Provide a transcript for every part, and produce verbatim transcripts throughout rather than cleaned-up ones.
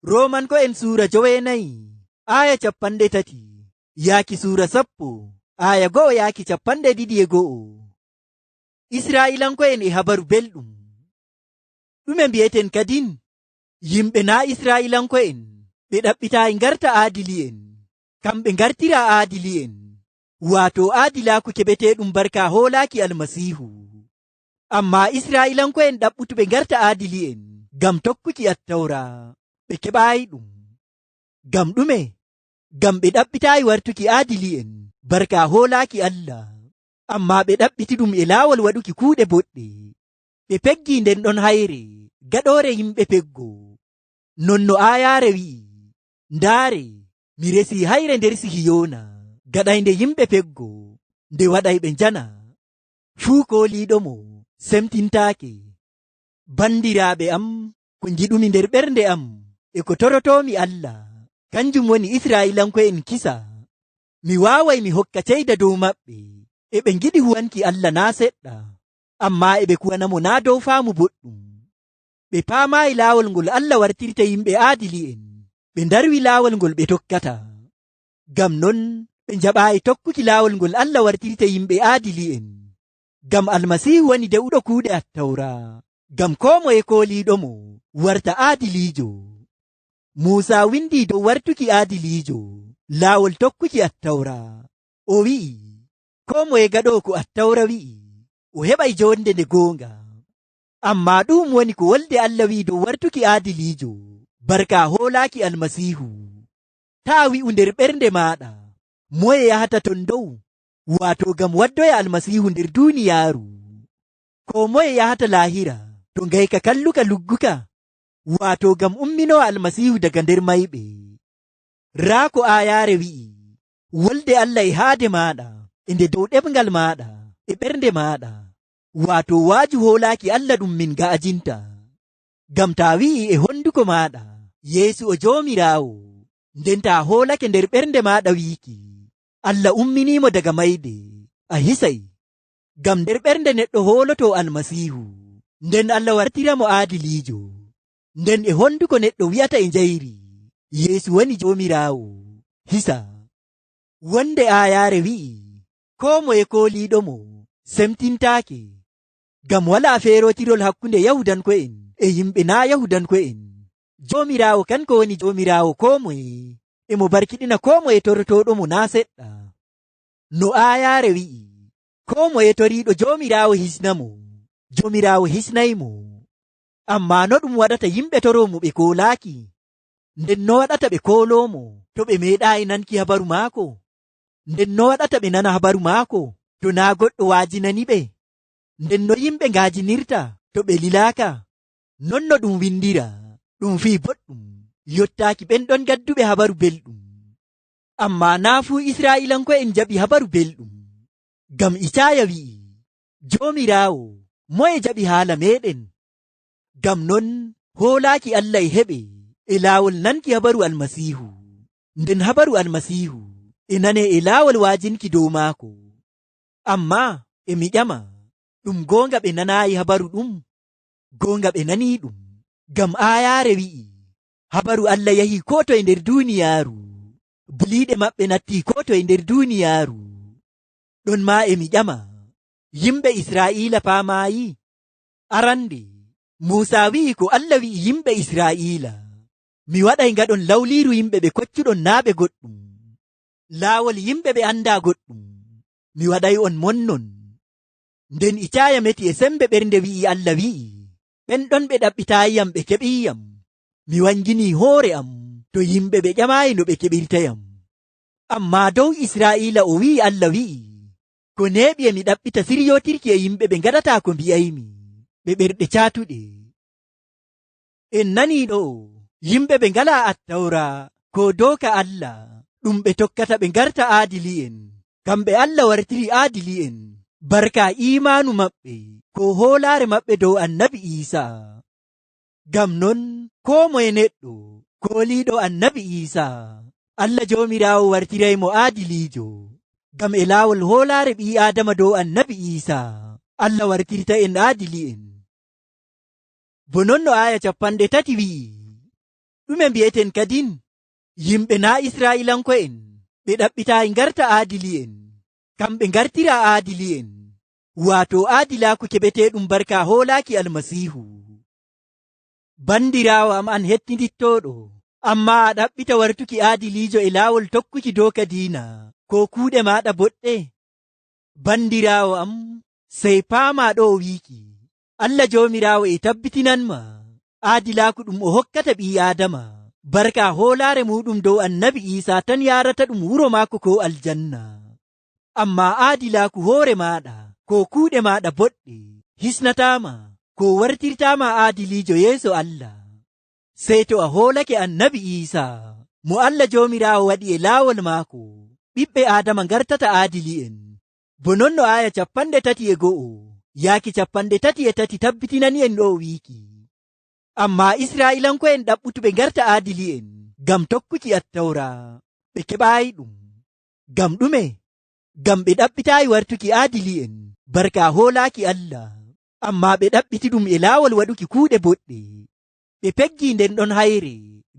Roomanko'en suura joweenayi, aaya capanɗe tati, yaaki suura sappo, aaya go'o yaaki capanɗe ɗiɗi e go'o. Israa'iilanko'en e habaru belɗum. Ɗume mbi'eten kadin? Yimɓe naa' Israa'iilanko'en, ɓe ɗaɓɓitaayi ngarta aadili'en. Kamɓe ngartiraa aadili'en, waato aadilaaku keɓeteeɗum barka hoolaaki Almasiihu. Ammaa Israa'iilanko'en ɗaɓɓutuɓe ngarta aadili'en ngam tokkuki Attawra, ɓe keɓaayiɗum. Ngam ɗume? Ngam ɓe ɗaɓɓitaayi wartuki aadili'en barka hoolaaki Allah, ammaa ɓe ɗaɓɓitiɗum e laawol waɗuki kuuɗe boɗɗe. Ɓe peggii nden ɗon hayre gaɗoore yimɓe peggo. Non no aayaare wi'i, "Ndaare, mi resii hayre nder Sihiyona, gaɗaynde yimɓe peggo, nde waɗay ɓe njana. Fuu kooliiɗomo semtintaake." Bandiraaɓe am, ko ngiɗumi nder ɓernde am, e ko torotoomi Allah, kanjum woni Israa'iilanko'en kisa. Mi waaway mi hokka ceyda dow maɓɓe, e ɓe ngiɗi huwanki Allah naa' seɗɗa, ammaa e ɓe kuwanamo naa' dow faamu boɗɗum. Ɓe paamaayi laawol ngol Allah wartirta yimɓe aadili'en, ɓe ndarwi laawol ngol ɓe tokkata. Ngam non ɓe njaɓaayi tokkuki laawol ngol Allah wartirta yimɓe aadili'en. Ngam Almasiihu woni de'uɗo kuuɗe Attawra, ngam koo moye kooliiɗomo warta aadiliijo. Muusa windii dow wartuki aadiliijo, laawol tokkuki Attawra. O wi'i, "Koo moye gaɗoowo ko Attawra wi'i, o heɓay joonde nde goonga." Ammaa ɗu'um woni ko Wolde Allah wi'i dow wartuki aadiliijo, barka hoolaaki Almasiihu. Taa' wi'u nder ɓernde maaɗa, "Moye yahata ton dow?" Waato ngam waddoya Almasiihu nder duuniyaaru. Koo moye yahata laahira to ngayka kalluka lugguka, waato ngam umminoo Almasiihu daga nder mayɓe. Raa ko aayaare wi'i, "Wolde Allah e haade maaɗa, e nde dow ɗemŋgal maaɗa, e ɓernde maaɗa." Waato waaju hoolaaki Allah ɗum min nga'ajinta. Ngam taa wi'ii e honduko maaɗa, "Yeesu o Joomiraawo," nden taa hoolake nder ɓernde maaɗa wiiki, "Allah umminiimo daga mayde," a hisay. Ngam nder ɓernde neɗɗo hooloto Almasiihu, nden Allah wartiramo aadiliijo. Nden e honduko neɗɗo wi'ata e njayri, "Yeesu woni Joomiraawo," hisa. Wonde aayaare wi'i, "Koo moye kooliiɗomo semtintaake." Ngam walaa feerootirol hakkunde Yahuudanko'en e yimɓe naa' Yahuudanko'en. Joomiraawo, kanko woni Joomiraawo koo moye, e mo barkiɗina koo moye torotooɗomo naa' seɗɗa. No aayaare wi'i, "Koo moye toriiɗo Joomiraawo hisnamo, Joomiraawo hisnaymo." Ammaa no ɗum waɗata yimɓe toroo mo ɓe koolaaki? Nden no waɗata ɓe kooloomo to ɓe meeɗaayi nanki habaru maako? Nden no waɗata ɓe nana habaru maako to naa' goɗɗo waajinaniɓe? Nden no yimɓe nga'ajinirta to ɓe lilaaka? Non no ɗum windiraa, "Ɗum fii boɗɗum yottaaki ɓen ɗon gadduɓe habaru belɗum." Ammaa naa' fuu Israa'iilanko'en njaɓi habaru belɗum. Ngam Icaaya wi'i, "Joomiraawo, moye jaɓi haala meeɗen?" Ngam non, hoolaaki Allah e heɓe e laawol nanki habaru Almasiihu, nden habaru Almasiihu e nanee e laawol waajinki dow maako. Ammaa e mi ƴama, ɗum goonga ɓe nanaayi habaru ɗum? Goonga ɓe nanii ɗum, ngam aayaare wi'i, "Habaru Allah yahii koo toye nder duuniyaaru, buliiɗe maɓɓe nattii koo toye nder duuniyaaru." Ɗon maa e mi ƴama, yimɓe Israa'iila paamaayi? Arande, Muusa wi'i ko Allah wi'i yimɓe Israa'iila, "Mi waɗay ngaɗon lawliiru yimɓe ɓe koccuɗon naa' ɓe goɗɗum, laawol yimɓe ɓe andaa goɗɗum, mi waɗay on mon non." Nden Icaaya meti e sembe ɓernde wi'i Allah wi'i, "Ɓen ɗon ɓe ɗaɓɓitaayiyam ɓe keɓiiyam. Mi wanginii hoore am to yimɓe ɓe ƴamaayi no ɓe keɓirtayam." Ammaa dow Israa'iila o wi'i Allah wi'i, "Ko neeɓi e mi ɗaɓɓita siryootirki e yimɓe ɓe ngaɗataa ko mbi'aymi, ɓe ɓerɗe caatuɗe." En nanii ɗo'o, yimɓe ɓe ngalaa Attawra koo dooka Allah, ɗum ɓe tokkata ɓe ngarta aadili'en. Kamɓe Allah wartiri aadili'en barka iimaanu maɓɓe koo hoolaare maɓɓe dow Annabi Iisa. Ngam non, koo moye neɗɗo kooliiɗo Annabi Iisa, Allah Joomiraawo wartiray mo aadiliijo. Ngam e laawol hoolaare ɓii-Aadama dow Annabi Iisa, Allah wartirta en aadili'en. Bo non no aaya capanɗe tati wi'i, Ɗume mbi'eten kadin? Yimɓe naa' Israa'iilanko'en, ɓe ɗaɓɓitaayi ngarta aadili'en. Kamɓe ngartiraa aadili'en, waato aadilaaku keɓeteeɗum barka hoolaaki Almasiihu. Bandiraawo am an hettindittooɗo, ammaa a ɗaɓɓita wartuki aadiliijo e laawol tokkuki dooka diina, koo kuuɗe maaɗa boɗɗe? Bandiraawo am, sey paamaa ɗo'o wiiki, Allah Joomiraawo e tabbitinanmaa aadilaaku ɗum o hokkata ɓii-Aadama, barka hoolaare muuɗum dow Annabi Iisaa tan yaarata ɗum wuro maako koo aljanna. Ammaa aadilaaku hoore maaɗa, koo kuuɗe maaɗa boɗɗe, hisnataa ma, koo wartirtaa ma aadiliijo yeeso Allah. Sey to a hoolake Annabi Iisaa, mo Allah Joomiraawo waɗi e laawol maako, ɓiɓɓe Aadama ngartata aadili'en. Bo non no aaya cappanɗe tati e go'o yaaki cappanɗe tati e tati tabbitinani en ɗo'o wiiki. Ammaa Israa'iilanko'en ɗaɓɓutuɓe ngarta aadili'en ngam tokkuki Attawra, ɓe keɓaayi ɗum. Ngam ɗume? Ngam ɓe ɗaɓɓitaayi wartuki aadili'en, barka hoolaaki Allah, ammaa ɓe ɗaɓɓiti ɗum e laawol waɗuki kuuɗe boɗɗe. Ɓe peggii nden ɗon hayre,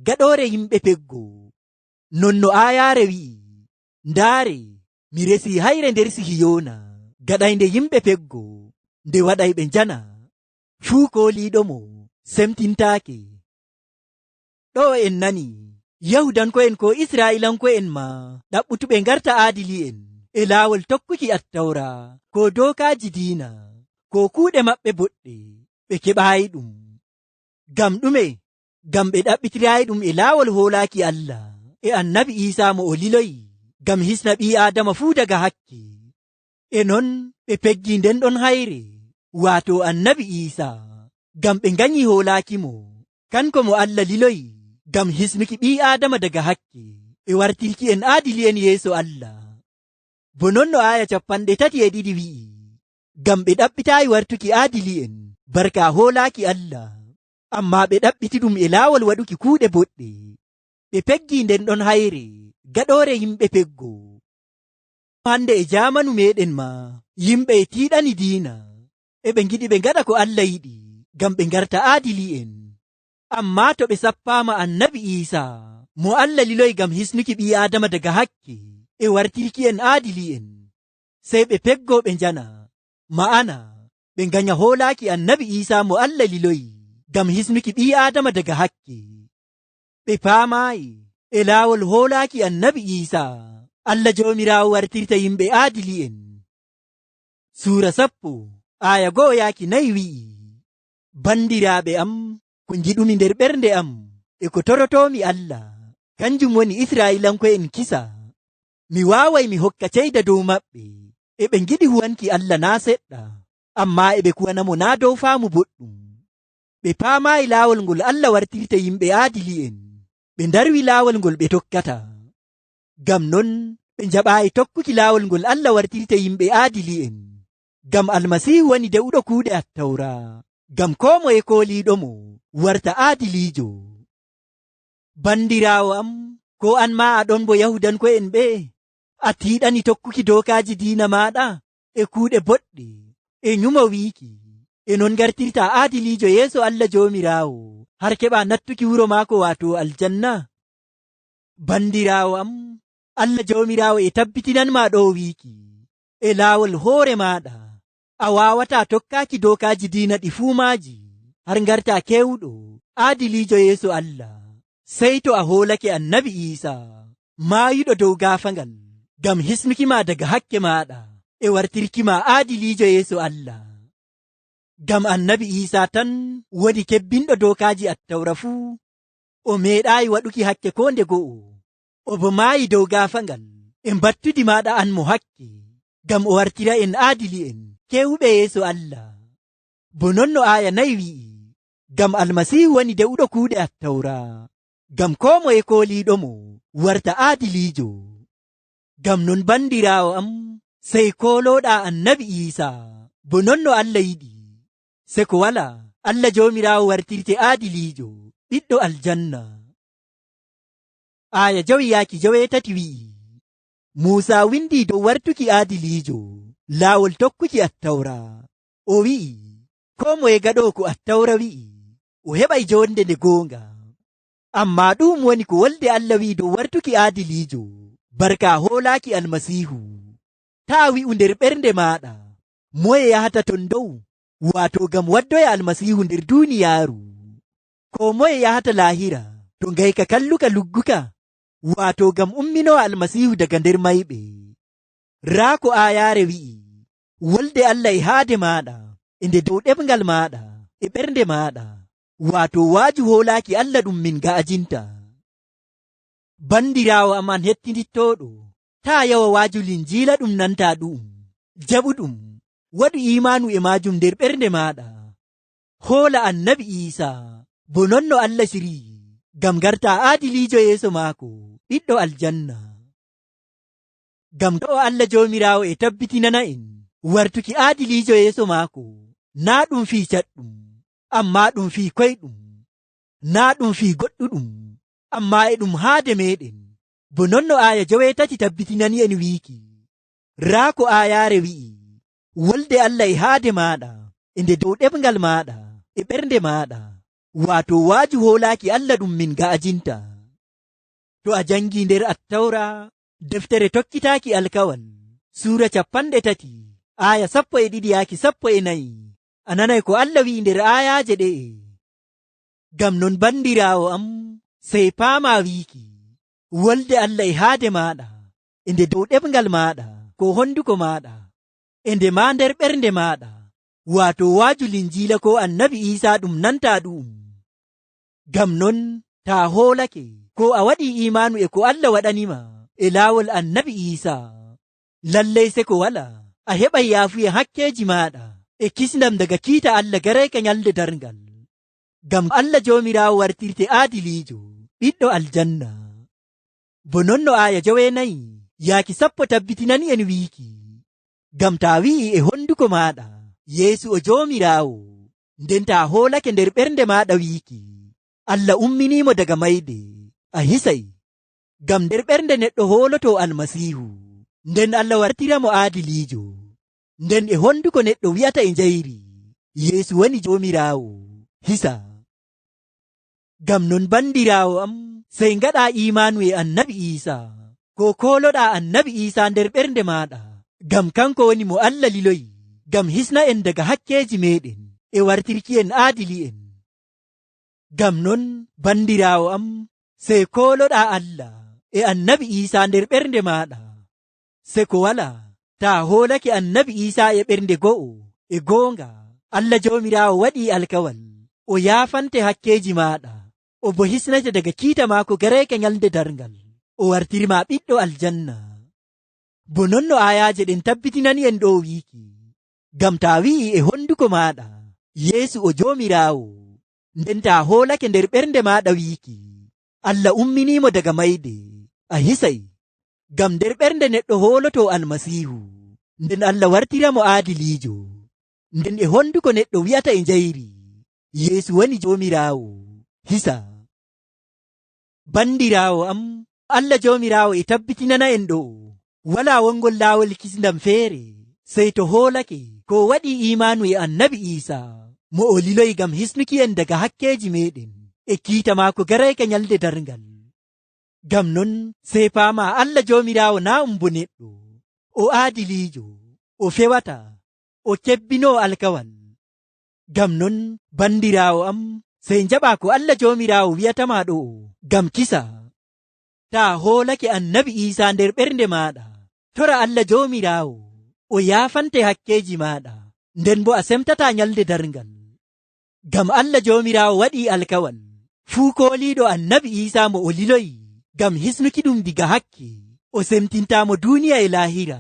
gaɗoore yimɓe peggo. Non no aayaare wi'i, "Ndaare, mi resii hayre nder Sihiyoona, gaɗaynde yimɓe peggo, nde waɗay ɓe njana. Fuu kooliiɗo mo, semtintaake." Ɗo'o en nani, Yahuudanko'en koo Israa'iilanko'en maa ɗaɓɓutuɓe ngarta aadili'en e laawol tokkuki Attawra, koo dookaaji diina, koo kuuɗe maɓɓe boɗɗe, ɓe keɓaayi ɗum. Ngam ɗume? Ngam ɓe ɗaɓɓitiraayi ɗum e laawol hoolaaki Allah e Annabi Iisaa mo o liloyi ngam hisna ɓii-Aadama fuu daga hakke. E non ɓe peggii nden ɗon hayre, waato Annabi Iisaa, ngam ɓe nganyii hoolaakimo, kanko mo Allah liloyi ngam hisnuki ɓii-Aadama daga hakke e wartirki'en aadili'en yeeso Allah. Bo non no aaya cappanɗe tati e ɗiɗi wi'i, "Ngam ɓe ɗaɓɓitaayi wartuki aadili'en barka hoolaaki Allah, ammaa ɓe ɗaɓɓiti ɗum e laawol waɗuki kuuɗe boɗɗe. Ɓe peggii nden ɗon hayre, gaɗoore yimɓe peggo." Hande e jaamanu meeɗen maa, yimɓe e tiiɗani diina, e ɓe ngiɗi ɓe ngaɗa ko Allah yiɗi, ngam ɓe ngarta aadili'en. Ammaa to ɓe sappaama Annabi Iisaa, mo Allah liloyi ngam hisnuki ɓii-Aadama daga hakke e wartirki'en aadili'en, sey ɓe peggoo ɓe njana, ma'ana ɓe nganya hoolaaki Annabi Iisaa mo Allah liloyi ngam hisnuki ɓii-Aadama daga hakke. Ɓe paamaayi e laawol hoolaaki Annabi Iisaa, Allah Joomiraawo wartirta yimɓe aadili'en. Suura sappo, aaya go'o yaaki nayi wi'i, "Bandiraaɓe am, ko ngiɗumi nder ɓernde am, e ko torotoomi Allah, kanjum woni Israa'iilanko'en kisa. Mi waaway mi hokka ceyda dow maɓɓe, e ɓe ngiɗi huwanki Allah naa' seɗɗa, ammaa e ɓe kuwanamo naa' dow faamu boɗɗum. Ɓe paamaayi laawol ngol Allah wartirta yimɓe aadili'en, ɓe ndarwi laawol ngol ɓe tokkata. Ngam non ɓe njaɓaayi tokkuki laawol ngol Allah wartirta yimɓe aadili'en. Ngam Almasiihu woni de'uɗo kuuɗe Attawra, ngam koo moye kooliiɗomo warta aadiliijo." Bandiraawo am, koo an maa a ɗon bo Yahuudanko'en ɓe'e? A tiiɗani tokkuki dookaaji diina maaɗa, e kuuɗe boɗɗe, e nyumo wiiki, "E non ngartirtaa aadiliijo yeeso Allah Joomiraawo, har keɓaa nattuki wuro maako, waato aljanna?" Bandiraawo am, Allah Joomiraawo e tabbitinanmaa ɗo'o wiiki, e laawol hoore maaɗa, a waawataa tokkaaki dookaaji diina ɗi fuu maaji, har ngartaa keewuɗo, aadiliijo yeeso Allah, sey to a hoolake Annabi Iisa, maayuɗo dow gaafagal, ngam hisnukimaa daga hakke maaɗa, e wartirkimaa aadiliijo yeeso Allah. Ngam Annabi Iisa tan woni kebbinɗo dookaaji Attawra fuu. O meeɗaayi waɗuki hakke koo nde go'o. O bo maayi dow gaafagal, e mbattudi maaɗa an mo hakke, ngam o wartira'en aadili'en, keewuɓe yeeso Allah. Bo non no aaya nayi wi'i, "Ngam Almasiihu woni de'uɗo kuuɗe Attawra, ngam koo moye kooliiɗomo warta aadiliijo." Ngam non, bandiraawo am, sey koolooɗaa Annabi Iisa, bo non no Allah yiɗi, seko walaa, Allah Joomiraawo wartirte aadiliijo, ɓiɗɗo aljanna. Aaya jowi yaaki joweetati wi'i, Muusa windii dow wartuki aadiliijo, laawol tokkuki Attawra. O wi'i, "Koo moye gaɗoowo ko Attawra wi'i, o heɓay joonde nde goonga." Ammaa ɗu'um woni ko wolde Allah wi'i dow wartuki aadiliijo, barka hoolaaki Almasiihu. Taa' wi'u nder ɓernde maaɗa, "Moye yahata ton dow?" Waato ngam waddoya Almasiihu nder duuniyaaru. Koo moye yahata laahira to ngayka kalluka lugguka, waato ngam umminowa Almasiihu daga nder mayɓe. Raa ko aayaare wi'i, "Wolde Allah e haade maaɗa, e nde dow ɗeɓngal maaɗa, e ɓernde maaɗa." Waato waaju hoolaaki Allah ɗum min nga'ajinta. Bandiraawo am an hettindittooɗo, taa' yawa waaju Linjiila ɗum nantaa ɗu'um. Jaɓu ɗum, waɗu iimaanu e maajum nder ɓernde maaɗa. Hoola Annabi Iisa, bo non no Allah ciryi, ngam ngartaa aadiliijo yeeso maako, ɓiɗɗo aljanna. Ngam ɗo'o Allah Joomiraawo e tabbitinana en wartuki aadiliijo yeeso maako, naa' ɗum fii caɗɗum, ammaa ɗum fii koyɗum, naa' ɗum fii goɗɗuɗum, ammaa e ɗum haade meeɗen, bo non no aaya joweetati tabbitinani en wiiki. Raa ko aayaare wi'i, "Wolde Allah e haade maaɗa, e nde dow ɗeɓngal maaɗa, e ɓernde maaɗa." Waato waaju hoolaaki Allah ɗum min nga'ajinta. To a jangii nder Attawra, deftere tokkitaaki alkawal, suura cappanɗe tati, aaya sappo e ɗiɗi yaaki sappo e nayi, a nanay ko Allah wi'i nder aayaaje ɗe'e. Ngam non, bandiraawo am, sey paamaa wiiki, wolde Allah e haade maaɗa, e nde dow ɗeɓngal maaɗa, ko honduko maaɗa, e nde maa nder ɓernde maaɗa, waato waaju Linjiila ko Annabi Iisa ɗum nantaa ɗu'um. Ngam non, taa hoolake, ko a waɗii iimaanu e ko Allah waɗanimaa e laawol Annabi Iisa, lalley seko walaa, a heɓay yaafuye hakkeeji maaɗa e kisndam daga kiita Allah gareyka nyalnde darngal. Ngam Allah Joomiraawo wartirte aadiliijo, ɓiɗɗo aljanna. Bo non no aaya joweenayi yaaki sappo tabbitinani en wiiki, "Ngam taa wi'ii e honduko maaɗa, 'Yeesu o Joomiraawo,' nden taa hoolake nder ɓernde maaɗa wiiki, 'Allah umminiimo daga mayde,' a hisay." Ngam nder ɓernde neɗɗo hoolotoo Almasiihu, nden Allah wartira mo aadiliijo. Nden e honduko neɗɗo wi'ata e njayri, "Yeesu woni Joomiraawo," hisa. Ngam non, bandiraawo am, sey ngaɗaa iimaanu e Annabi Iisa, koo kooloɗaa Annabi Iisa nder ɓernde maaɗa, ngam kanko woni mo Allah liloyi ngam hisna en daga hakkeeji meeɗen e wartirki en aadili'en. Ngam non, bandiraawo am, sey kooloɗaa Allah e Annabi Iisa nder ɓernde maaɗa. Seko walaa, taa hoolake Annabi Iisa e ɓernde go'o e goonga, Allah Joomiraawo waɗii alkawal, o yaafante hakkeeji maaɗa, o bo hisnete daga kiita maako gareyka nyalnde darngal, o wartirma ɓiɗɗo aljanna. Bo non no aayaaje ɗen tabbitinani en ɗo wiiki, "Ngam taa wi'ii e honduko maaɗa, 'Yeesu o Joomiraawo,' nden taa hoolake nder ɓernde maaɗa wiiki, 'Allah umminiimo daga mayde,' a hisay." Ngam nder ɓernde neɗɗo hoolotoo Almasiihu, nden Allah wartira mo aadiliijo. Nden e honduko neɗɗo wi'ata e njayri, "Yeesu woni Joomiraawo," hisa. Bandiraawo am, Allah Joomiraawo e tabbitinana en ɗo'o, walaa wongol laawol kisndam feere, sey to hoolake ko waɗii iimaanu e Annabi Iisa, mo o liloyi ngam hisnuki en daga hakkeeji meeɗen, e kiita maako gareyka nyalnde darngal. Ngam non, sey paamaa Allah Joomiraawo naa' um bo neɗɗo. O aadiliijo, o fewataa, o kebbinoowo alkawal. Ngam non, bandiraawo am, sey njaɓaa ko Allah Joomiraawo wi'atama ɗo'o, ngam kisaa. Taa hoolake Annabi Iisa nder ɓernde maaɗa, tora Allah Joomiraawo, o yaafante hakkeeji maaɗa, nden bo a semtataa nyalnde darngal. Ngam Allah Joomiraawo waɗii alkawal, fuu kooliiɗo Annabi Iisa mo o liloyi ngam hisnuki ɗum diga hakke, o semtintaa mo duuniya e laahira.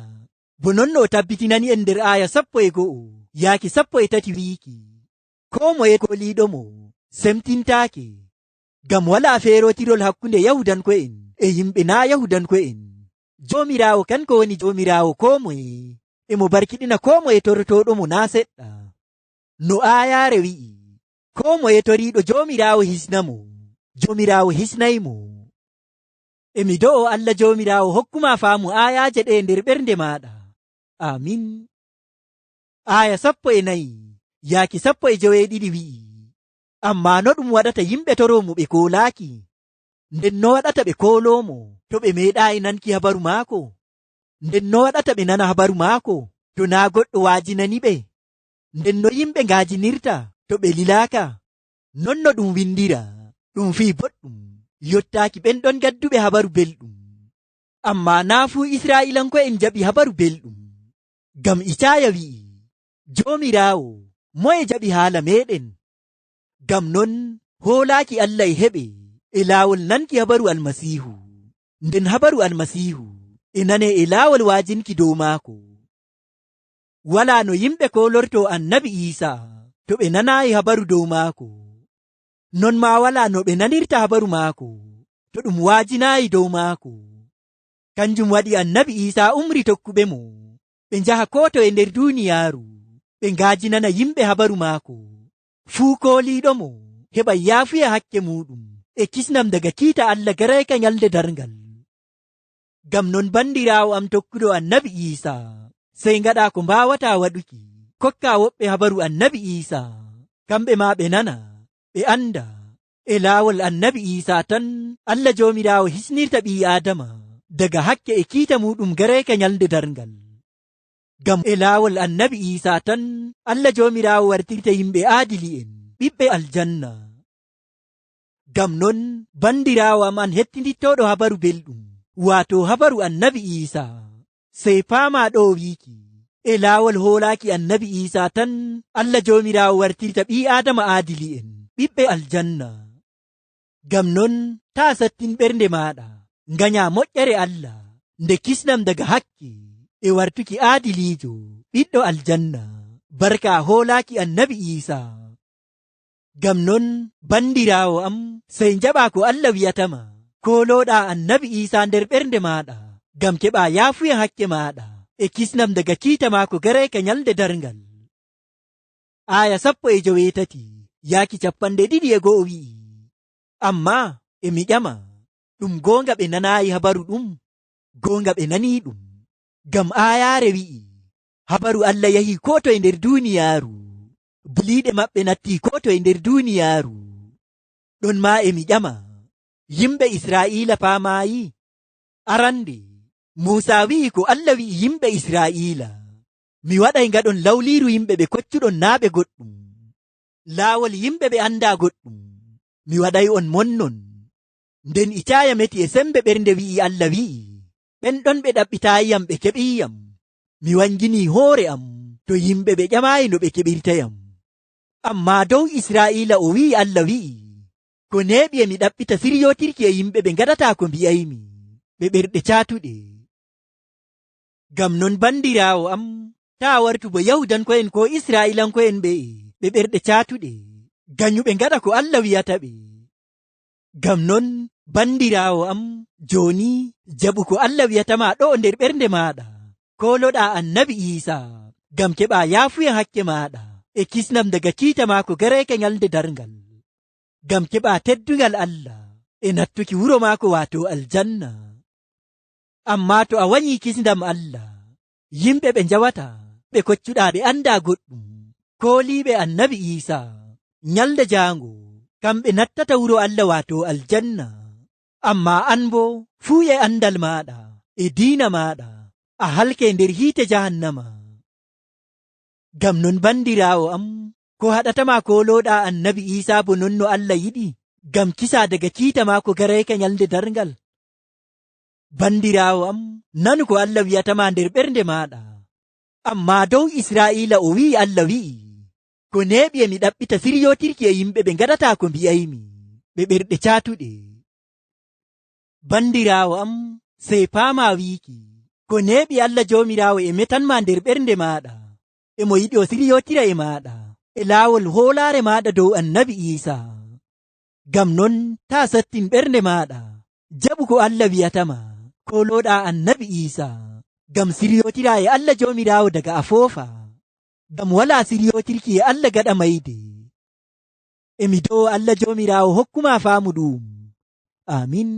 Bo non no o tabbitinani en nder aaya sappo e go'o yaaki sappo e tati wiiki, "Koo moye kooliiɗo mo semtintaake." Ngam walaa feerootirol hakkunde Yahuudanko'en e yimɓe naa' Yahuudanko'en. Joomiraawo, kanko woni Joomiraawo koo moye, e mo barkiɗina koo moye torotooɗo mo naa' seɗɗa. No aayaare wi'i, "Koo moye toriiɗo Joomiraawo hisna mo, Joomiraawo hisnay mo." E mi do'o Allah Joomiraawo hokkuma faamu aayaaje ɗe'e nder ɓernde maaɗa. Aamin. Aaya sappo e nayi yaaki sappo e joweeɗiɗi wi'i, "Ammaa no ɗum waɗata yimɓe toroo mo ɓe koolaaki? Nden no waɗata ɓe kooloo mo to ɓe meeɗaayi nanki habaru maako? Nden no waɗata ɓe nana habaru maako to naa goɗɗo waajinani ɓe? Nden no yimɓe ngaajinirta to ɓe lilaaka? Non no ɗum windiraa, ɗum fii boɗɗum yottaaki ɓen ɗon gadduɓe habaru belɗum. Ammaa naa fuu Israa'iilanko'en njaɓi habaru belɗum. Ngam Icaaya wi'i, "Joomiraawo, moye jaɓi haala meeɗen?" Ngam non, hoolaaki Allah e heɓe e laawol nanki habaru Almasiihu, nden habaru Almasiihu e nanee e laawol waajinki dow maako. Walaa no yimɓe koolortoo Annabi Iisaa to ɓe nanaayi habaru dow maako. Non maa walaa no ɓe nanirta habaru maako to ɗum waajinaayi dow maako. Kanjum waɗi Annabi Iisaa umri tokkuɓemo ɓe njaha koo toye nder duuniyaaru, ɓe ngaajinana yimɓe habaru maako. Fuu kooliiɗomo heɓay yaafuya hakke muuɗum e kisnam daga kiita Allah gareyka nyalnde darngal. Ngam non, bandiraawo am tokkuɗo Annabi Iisaa, sey ngaɗaa ko mbaawataa waɗuki, kokkaa woɓɓe habaru Annabi Iisaa, kamɓe maa ɓe nana, ɓe anda, e laawol Annabi Iisaa tan Allah Joomiraawo hisnirta ɓii-Aadama daga hakke e kiita muuɗum gareyka nyalnde darngal. Ngam e laawol Annabi Iisaa tan Allah Joomiraawo wartirta yimɓe aadili'en, ɓiɓɓe aljanna. Ngam non, bandiraawo am an hettindittooɗo habaru belɗum, waato habaru Annabi Iisaa, sey paamaa ɗo o wi'iki, e laawol hoolaaki Annabi Iisaa tan Allah Joomiraawo wartirta ɓii-Aadama aadili'en, ɓiɓɓe aljanna. Ngam non, taa sattin ɓernde maaɗa, nganyaa moƴƴere Allah, nde kisnam daga hakke e wartuki aadiliijo, ɓiɗɗo aljanna, barka a hoolaaki Annabi Iisaa. Ngam non, bandiraawo am, sey njaɓaa ko Allah wi'ata ma, koolooɗaa Annabi Iisaa nder ɓernde maaɗa, ngam keɓaa yaafuya hakke maaɗa e kisnam daga kiita maako gareyka nyalnde darngal. Aaya sappo e joweetati, yaaki cappanɗe ɗiɗi e go'o wi'i, "Ammaa e mi ƴama, ɗum goonga ɓe nanaayi habaru ɗum? Goonga ɓe nanii ɗum." Ngam aayaare wi'i, "Habaru Allah yahi koo toye nder duuniyaaru, buliiɗe maɓɓe natti koo toye nder duuniyaaru." Ɗon maa e mi ƴama, yimɓe Israa'iila paamaayi? Arande, Muusa wi'i ko Allah wi'i yimɓe Israa'iila, "Mi waɗay ngaɗon lawliiru yimɓe ɓe koccuɗon naa ɓe goɗɗum. Laawol yimɓe ɓe andaa goɗɗum, mi waɗay on mon non." Nden Icaaya meti e sembe ɓernde wi'i Allah wi'i, "Ɓen ɗon ɓe ɗaɓɓitaayiyam ɓe keɓiiyam. Mi wanginii hoore am to yimɓe ɓe ƴamaayi no ɓe keɓirtayam." Ammaa dow Israa'iila o wi'i Allah wi'i, "Ko neeɓi e mi ɗaɓɓita siryootirki e yimɓe ɓe ngaɗataa ko mbi'aymi, ɓe ɓerɗe caatuɗe." Ngam non, bandiraawo am, taa wartu bo Yahuudanko'en koo Israa'iilanko'en ɓe'e ɓe ɓerɗe caatuɗe, ganyuɓe ngaɗa ko Allah wi'ata ɓe. Ngam non, bandiraawo am, jooni jaɓu ko Allah wi'ata ma ɗo'o nder ɓernde maaɗa, kooloɗaa Annabi Iisa, ngam keɓaa yaafuya hakke maaɗa e kisnam daga kiita maako gareyka nyalnde darngal, ngam keɓaa teddungal Allah e nattuki wuro maako, waato aljanna. Ammaa to a wanyii kisndam Allah, yimɓe ɓe njawataa, ɓe koccuɗaa, ɓe andaa goɗɗum, kooliiɓe Annabi Iisa, nyalnde jaango, kamɓe nattata wuro Allah, waato aljanna. Ammaa an boo, fuu e andal maaɗa e diina maaɗa, a halke nder hiite jahannama. Ngam non, bandiraawo am, ko haɗata ma kooloɗaa Annabi Iisa bo non no Allah yiɗi, ngam kisaa daga kiita maako gareyka nyalnde darngal? Bandiraawo am, nanu ko Allah wi'ata ma nder ɓernde maaɗa. Ammaa dow Israa'iila o wi'i Allah wi'i, "Ko neeɓi e mi ɗaɓɓita siryootirki e yimɓe ɓe ngaɗataa ko mbi'aymi, ɓe ɓerɗe caatuɗe." Bandiraawo am, sey paamaa wiiki, ko neeɓi Allah Joomiraawo e metan ma nder ɓernde maaɗa, e mo yiɗi o siryootira e maaɗa, e laawol hoolaare maaɗa dow Annabi Iisa. Ngam non, taa sattin ɓernde maaɗa, jaɓu ko Allah wi'ata ma, kooloɗaa Annabi Iisa, ngam siryootiraa e Allah Joomiraawo daga a foofa. Ngam walaa siryootirki e Allah gaɗa mayde. E mi do'o Allah Joomiraawo hokku ma faamu ɗu'um. Aamin.